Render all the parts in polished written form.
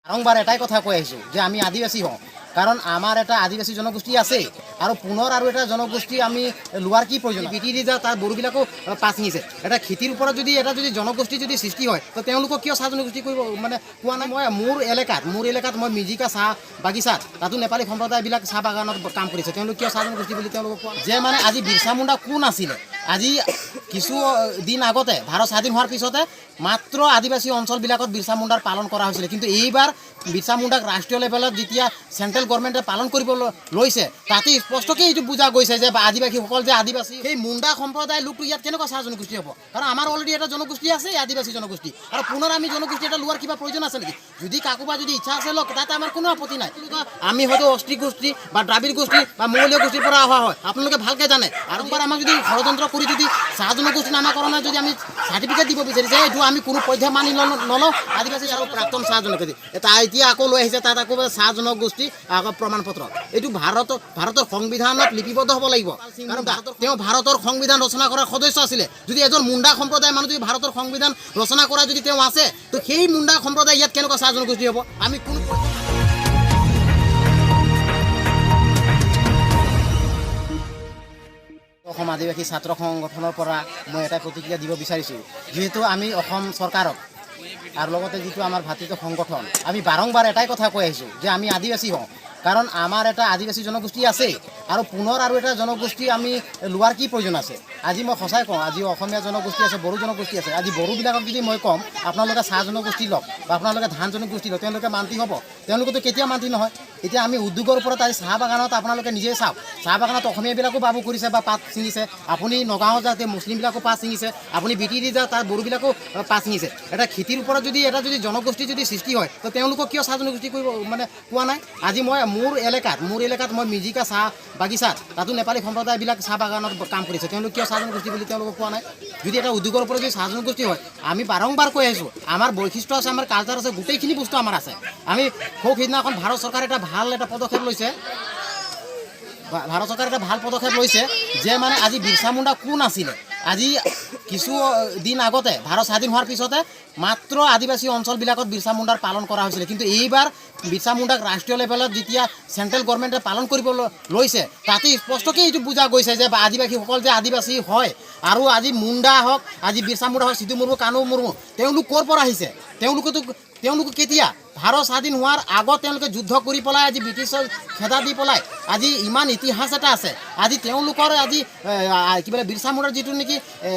বাৰম্বাৰ এটাই কথা কৈ আহিছোঁ যে আমি আদিবাসী হওঁ, কাৰণ আমাৰ এটা আদিবাসী জনগোষ্ঠী আছেই আৰু পুনৰ আৰু এটা জনগোষ্ঠী আমি লোৱাৰ কি প্ৰয়োজন? বি টি ডি তাৰ বড়োবিলাকো পাছ ছিঙিছে। এটা খেতিৰ ওপৰত যদি এটা যদি জনগোষ্ঠী যদি সৃষ্টি হয়, তো তেওঁলোকক কিয় চাহ জনগোষ্ঠী কৰিব মানে কোৱা নাই? মই মোৰ এলেকাত মই মিজিকা চাহ বাগিচাত, তাতো নেপালী সম্প্ৰদায়বিলাক চাহ বাগানত কাম কৰিছে। তেওঁলোক কিয় চাহ জনগোষ্ঠী বুলি তেওঁলোকক কোৱা নাই? যে মানে আজি বিৰচা মুণ্ডা কোন আছিলে? আজি কিছু দিন আগতে ভাৰত স্বাধীন হোৱাৰ পিছতে মাত্ৰ আদিবাসী অঞ্চলবিলাকত বিৰচা মুণ্ডাৰ পালন কৰা হৈছিলে। কিন্তু এইবাৰ বিৰচা মুণ্ডাক ৰাষ্ট্ৰীয় লেভেলত যেতিয়া চেণ্ট্ৰেল গভৰ্ণমেণ্টে পালন কৰিব লৈছে, তাতে স্পষ্টকৈ এইটো বুজা গৈছে যে আদিবাসীসকল যে আদিবাসী। সেই মুণ্ডা সম্প্ৰদায়ৰ লোকটো ইয়াত কেনেকুৱা চাহ জনগোষ্ঠী হ'ব? কাৰণ আমাৰ অলৰেডি এটা জনগোষ্ঠী আছে, আদিবাসী জনগোষ্ঠী, আৰু পুনৰ আমি জনগোষ্ঠী এটা লোৱাৰ কিবা প্ৰয়োজন আছে নেকি? যদি কাকোবা যদি ইচ্ছা আছে লওক, তাতে আমাৰ কোনো আপত্তি নাই। আমি হয়তো অষ্ট্ৰিক গোষ্ঠী বা দ্ৰাবিড় গোষ্ঠী বা মংগোলীয় গোষ্ঠীৰ পৰা অহা হয়, আপোনালোকে ভালকৈ জানে। আৰু এবাৰ আমাক যদি ষড়যন্ত্ৰ কৰি যদি চাহ জনগোষ্ঠী নামাকৰণৰ যদি আমি চাৰ্টিফিকেট দিব বিচাৰিছে, এইটো আমি কোনো পধ্যে মানি নলওঁ। আদিবাসী আৰু প্ৰাক্তন চাহ জনগোষ্ঠী এটা এতিয়া আকৌ লৈ আহিছে, তাত আকৌ চাহ জনগোষ্ঠী আকৌ প্ৰমাণ পত্ৰ। এইটো ভাৰতৰ সংবিধানত লিপিবদ্ধ হ'ব লাগিব, কাৰণ তেওঁ ভাৰতৰ সংবিধান ৰচনা কৰাৰ সদস্য আছিলে। যদি এজন মুণ্ডা সম্প্ৰদায়ৰ মানুহ যদি ভাৰতৰ সংবিধান ৰচনা কৰা যদি তেওঁ আছে, তো সেই মুণ্ডা সম্প্ৰদায় ইয়াত কেনেকুৱা চাহ জনগোষ্ঠী হ'ব? আমি কোনো অসম আদিবাসী ছাত্ৰ সংগঠনৰ পৰা মই এটা প্ৰতিক্ৰিয়া দিব বিচাৰিছোঁ। যিহেতু আমি অসম চৰকাৰক আৰু লগতে যিটো আমাৰ ভাতৃত্ব সংগঠন, আমি বাৰম্বাৰ এটাই কথা কৈ আহিছোঁ যে আমি আদিবাসী হওঁ, কাৰণ আমাৰ এটা আদিবাসী জনগোষ্ঠী আছেই আৰু পুনৰ আৰু এটা জনগোষ্ঠী আমি লোৱাৰ কি প্ৰয়োজন আছে? আজি মই সঁচাই কওঁ, আজি অসমীয়া জনগোষ্ঠী আছে, বড়ো জনগোষ্ঠী আছে। আজি বড়োবিলাকক যদি মই ক'ম আপোনালোকে চাহ জনগোষ্ঠী লওক বা আপোনালোকে ধান জনগোষ্ঠী লওক, তেওঁলোকে মান্তি হ'ব? তেওঁলোকেতো কেতিয়াও মান্তি নহয়। এতিয়া আমি উদ্যোগৰ ওপৰত আজি চাহ বাগানত আপোনালোকে নিজেই চাওক, চাহ বাগানত অসমীয়াবিলাকো বাবু কৰিছে বা পাত ছিঙিছে। আপুনি নগাঁৱত যাওঁতে মুছলিমবিলাকো পাত ছিঙিছে। আপুনি বি টি ডি যাওঁ, তাৰ বড়োবিলাকো পাত ছিঙিছে। এটা খেতিৰ ওপৰত যদি এটা যদি জনগোষ্ঠী যদি সৃষ্টি হয়, তো তেওঁলোকক কিয় চাহ জনগোষ্ঠী কৰিব মানে কোৱা নাই? আজি মই মোৰ এলেকাত মই মিজিকা চাহ বাগিচাত, তাতো নেপালী সম্প্ৰদায়বিলাক চাহ বাগানত কাম কৰিছে। তেওঁলোক কিয় চাহ জনগোষ্ঠী বুলি তেওঁলোকক কোৱা নাই? যদি এটা উদ্যোগৰ ওপৰত যদি চাহ জনগোষ্ঠী হয়, আমি বাৰম্বাৰ কৈ আহিছোঁ, আমাৰ বৈশিষ্ট্য আছে, আমাৰ কালচাৰ আছে, গোটেইখিনি বস্তু আমাৰ আছে। আমি সৌ সিদিনাখন ভাৰত চৰকাৰে এটা ভাল এটা পদক্ষেপ লৈছে, ভাৰত চৰকাৰে এটা ভাল পদক্ষেপ লৈছে যে মানে আজি বিৰচা মুণ্ডা কোন আছিলে? আজি কিছু দিন আগতে ভাৰত স্বাধীন হোৱাৰ পিছতে মাত্ৰ আদিবাসী অঞ্চলবিলাকত বিৰচা মুণ্ডাৰ পালন কৰা হৈছিলে। কিন্তু এইবাৰ বিৰচা মুণ্ডাক ৰাষ্ট্ৰীয় লেভেলত যেতিয়া চেণ্ট্ৰেল গভৰ্ণমেণ্টে পালন কৰিব লৈছে, তাতে স্পষ্টকৈ এইটো বুজা গৈছে যে আদিবাসীসকল যে আদিবাসী হয়। আৰু আজি মুণ্ডা হওক, আজি বিৰচা মুণ্ডা হওক, সিধু মুৰ্মু, কানু মুৰ্মু, তেওঁলোক ক'ৰ পৰা আহিছে? তেওঁলোকো কেতিয়া ভাৰত স্বাধীন হোৱাৰ আগত তেওঁলোকে যুদ্ধ কৰি পেলাই আজি ব্ৰিটিছৰ খেদা দি পেলাই আজি ইমান ইতিহাস এটা আছে। আজি তেওঁলোকৰ আজি কি বোলে বিৰচা মুণ্ডাৰ যিটো নেকি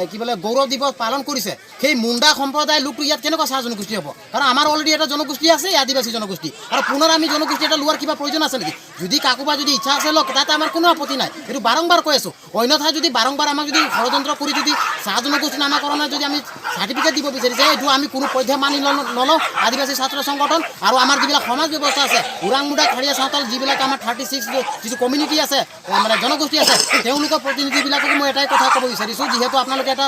কি বোলে গৌৰৱ দিৱস পালন কৰিছে, সেই মুণ্ডা সম্প্ৰদায়ৰ লোকটো ইয়াত কেনেকুৱা চাহ জনগোষ্ঠী হ'ব? কাৰণ আমাৰ অলৰেডি এটা জনগোষ্ঠী আছে, আদিবাসী জনগোষ্ঠী, আৰু পুনৰ আমি জনগোষ্ঠী এটা লোৱাৰ কিবা প্ৰয়োজন আছে নেকি? যদি কাকোবা যদি ইচ্ছা আছে লওক, তাতে আমাৰ কোনো আপত্তি নাই। এইটো বাৰম্বাৰ কৈ আছোঁ। অন্যথা যদি বাৰম্বাৰ আমাক যদি ষড়যন্ত্ৰ কৰি যদি চাহ জনগোষ্ঠী নামাকৰণৰ যদি আমি চাৰ্টিফিকেট দিব বিচাৰিছে, এইটো আমি কোনো পধ্যে মানি নলওঁ। আদিবাসী ছাত্ৰ সংগঠন আৰু আমাৰ যিবিলাক সমাজ ব্যৱস্থা আছে, ওৰাং, মুণ্ডা, খাৰিয়া, চাওতাল, যিবিলাক আমাৰ 36 যিটো কমিউনিটি আছে, মানে জনগোষ্ঠী আছে, তেওঁলোকৰ প্ৰতিনিধিবিলাককো মই এটাই কথা ক'ব বিচাৰিছোঁ। যিহেতু আপোনালোকে এটা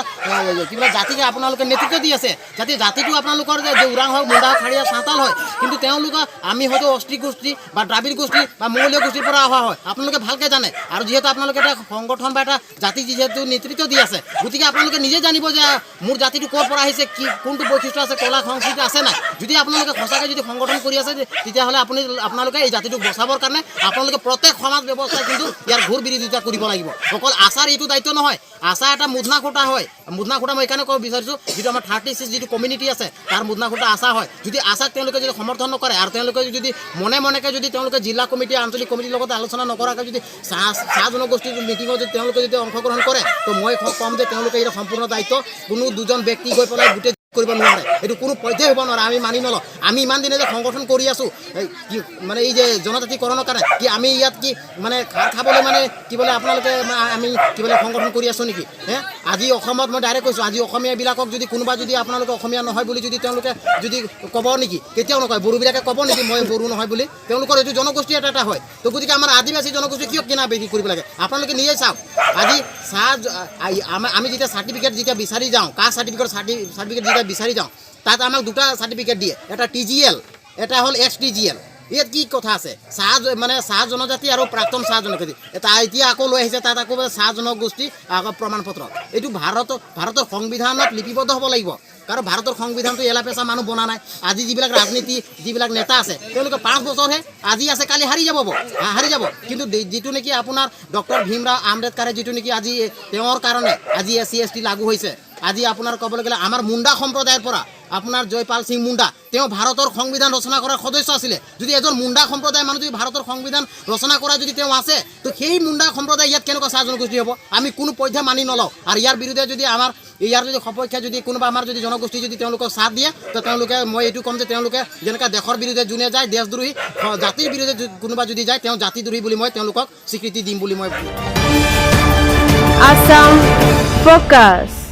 কি বোলে জাতিকে আপোনালোকে নেতৃত্ব দি আছে, যাতে জাতিটো আপোনালোকৰ যে ওৰাং হওক, মুণ্ডা হওক, খাৰিয়া, চাওতাল হয়, কিন্তু তেওঁলোকৰ আমি হয়তো অষ্ট্ৰিক গোষ্ঠী বা দ্ৰাবিড় গোষ্ঠী বা মংগোলীয় গোষ্ঠীৰ পৰা অহা হয়, আপোনালোকে ভালকৈ জানে। আৰু যিহেতু আপোনালোকে এটা সংগঠন বা এটা জাতি যিহেতু নেতৃত্ব দি আছে, গতিকে আপোনালোকে নিজে জানিব যে মোৰ জাতিটো ক'ৰ পৰা আহিছে, কি কোনটো বৈশিষ্ট্য আছে, কলা সংস্কৃতি আছে নাই। যদি আপোনালোকে সঁচাকৈ যদি সংগঠন কৰি আছে, তেতিয়াহ'লে আপোনালোকে এই জাতিটোক বচাবৰ কাৰণে আপোনালোকে প্ৰত্যেক সমাজ ব্যৱস্থাই কিন্তু ইয়াৰ ঘোৰ বিৰোধিতা কৰিব লাগিব। অকল আছাৰ এইটো দায়িত্ব নহয়। আছা এটা মুধনা খুঁটা হয়। মুধনা খুঁটা মই এইকাৰণে ক'ব বিচাৰিছোঁ, যিটো আমাৰ 36 যিটো কমিউনিটি আছে, তাৰ মুধনা খুঁটা আছা হয়। যদি আছাক তেওঁলোকে যদি সমৰ্থন নকৰে আৰু তেওঁলোকে যদি মনে মনেকৈ যদি তেওঁলোকে জিলা কমিটি, আঞ্চলিক কমিটিৰ লগত আলোচনা নকৰাকৈ যদি চাহ চাহ জনগোষ্ঠীৰ মিটিঙত যদি তেওঁলোকে যদি অংশগ্ৰহণ কৰে, তো মই ক'ম যে তেওঁলোকে এইটো সম্পূৰ্ণ দায়িত্ব কোনো দুজন ব্যক্তি গৈ পেলাই গোটেই কৰিব নোৱাৰে। এইটো কোনো পধ্যেই হ'ব নোৱাৰে, আমি মানি নলওঁ। আমি ইমান দিনে যে সংগঠন কৰি আছোঁ, এই কি মানে এই যে জনজাতিকৰণৰ কাৰণে কি আমি ইয়াত কি মানে খাৰ খাবলৈ মানে কি বোলে আপোনালোকে আমি কি বোলে সংগঠন কৰি আছোঁ নেকি হে? আজি অসমত মই ডাইৰেক্ট কৈছোঁ, আজি অসমীয়াবিলাকক যদি কোনোবা যদি আপোনালোকে অসমীয়া নহয় বুলি যদি তেওঁলোকে যদি ক'ব নেকি? কেতিয়াও নকয়। বড়োবিলাকে ক'ব নেকি মই বড়ো নহয় বুলি? তেওঁলোকৰ এইটো জনগোষ্ঠী এটা এটা হয়। তো গতিকে আমাৰ আদিবাসী জনগোষ্ঠী কিয় কিনা বেছি কৰিব লাগে? আপোনালোকে নিজে চাওক। আজি চাহ আমি যেতিয়া চাৰ্টিফিকেট যেতিয়া বিচাৰি যাওঁ, কাষ্ট চাৰ্টিফিকেট যেতিয়া বিচাৰি যাওঁ, তাত আমাক দুটা চাৰ্টিফিকেট দিয়ে, এটা টি জি এল, এটা হ'ল এক্স টি জি এল। ইয়াত কি কথা আছে? চাহ মানে চাহ জনজাতি আৰু প্ৰাক্তন চাহ জনজাতি এটা এতিয়া আকৌ লৈ আহিছে। তাত আকৌ চাহ জনগোষ্ঠী আকৌ প্ৰমাণপত্ৰ। এইটো ভাৰতৰ সংবিধানত লিপিবদ্ধ হ'ব লাগিব, কাৰণ ভাৰতৰ সংবিধানটো এলা পেচা মানুহ বনা নাই। আজি যিবিলাক ৰাজনীতি, যিবিলাক নেতা আছে, তেওঁলোকে 5 বছৰহে আজি আছে, কালি হাৰি যাব, হাৰি যাব। কিন্তু যিটো নেকি আপোনাৰ ডক্টৰ ভীমৰাও আম্বেদকাৰে যিটো নেকি আজি তেওঁৰ কাৰণে আজি এছ চি, এছ টি লাগু হৈছে। আজি আপোনাৰ ক'বলৈ গ'লে আমাৰ মুণ্ডা সম্প্ৰদায়ৰ পৰা আপোনাৰ জয়পাল সিং মুণ্ডা, তেওঁ ভাৰতৰ সংবিধান ৰচনা কৰাৰ সদস্য আছিলে। যদি এজন মুণ্ডা সম্প্ৰদায়ৰ মানুহ যদি ভাৰতৰ সংবিধান ৰচনা কৰা যদি তেওঁ আছে, তো সেই মুণ্ডা সম্প্ৰদায় ইয়াত কেনেকুৱা চাহ জনগোষ্ঠী হ'ব? আমি কোনো পধ্যে মানি নলওঁ। আৰু ইয়াৰ বিৰুদ্ধে যদি আমাৰ ইয়াৰ যদি সপক্ষে যদি কোনোবা আমাৰ যদি জনগোষ্ঠী যদি তেওঁলোকক সাথ দিয়ে, তো তেওঁলোকে, মই এইটো ক'ম যে তেওঁলোকে যেনেকুৱা দেশৰ বিৰুদ্ধে যোনে যায় দেশদ্ৰোহী, জাতিৰ বিৰুদ্ধে কোনোবা যদি যায় তেওঁ জাতিদ্ৰোহী বুলি মই তেওঁলোকক স্বীকৃতি দিম বুলি মই Assam Focus.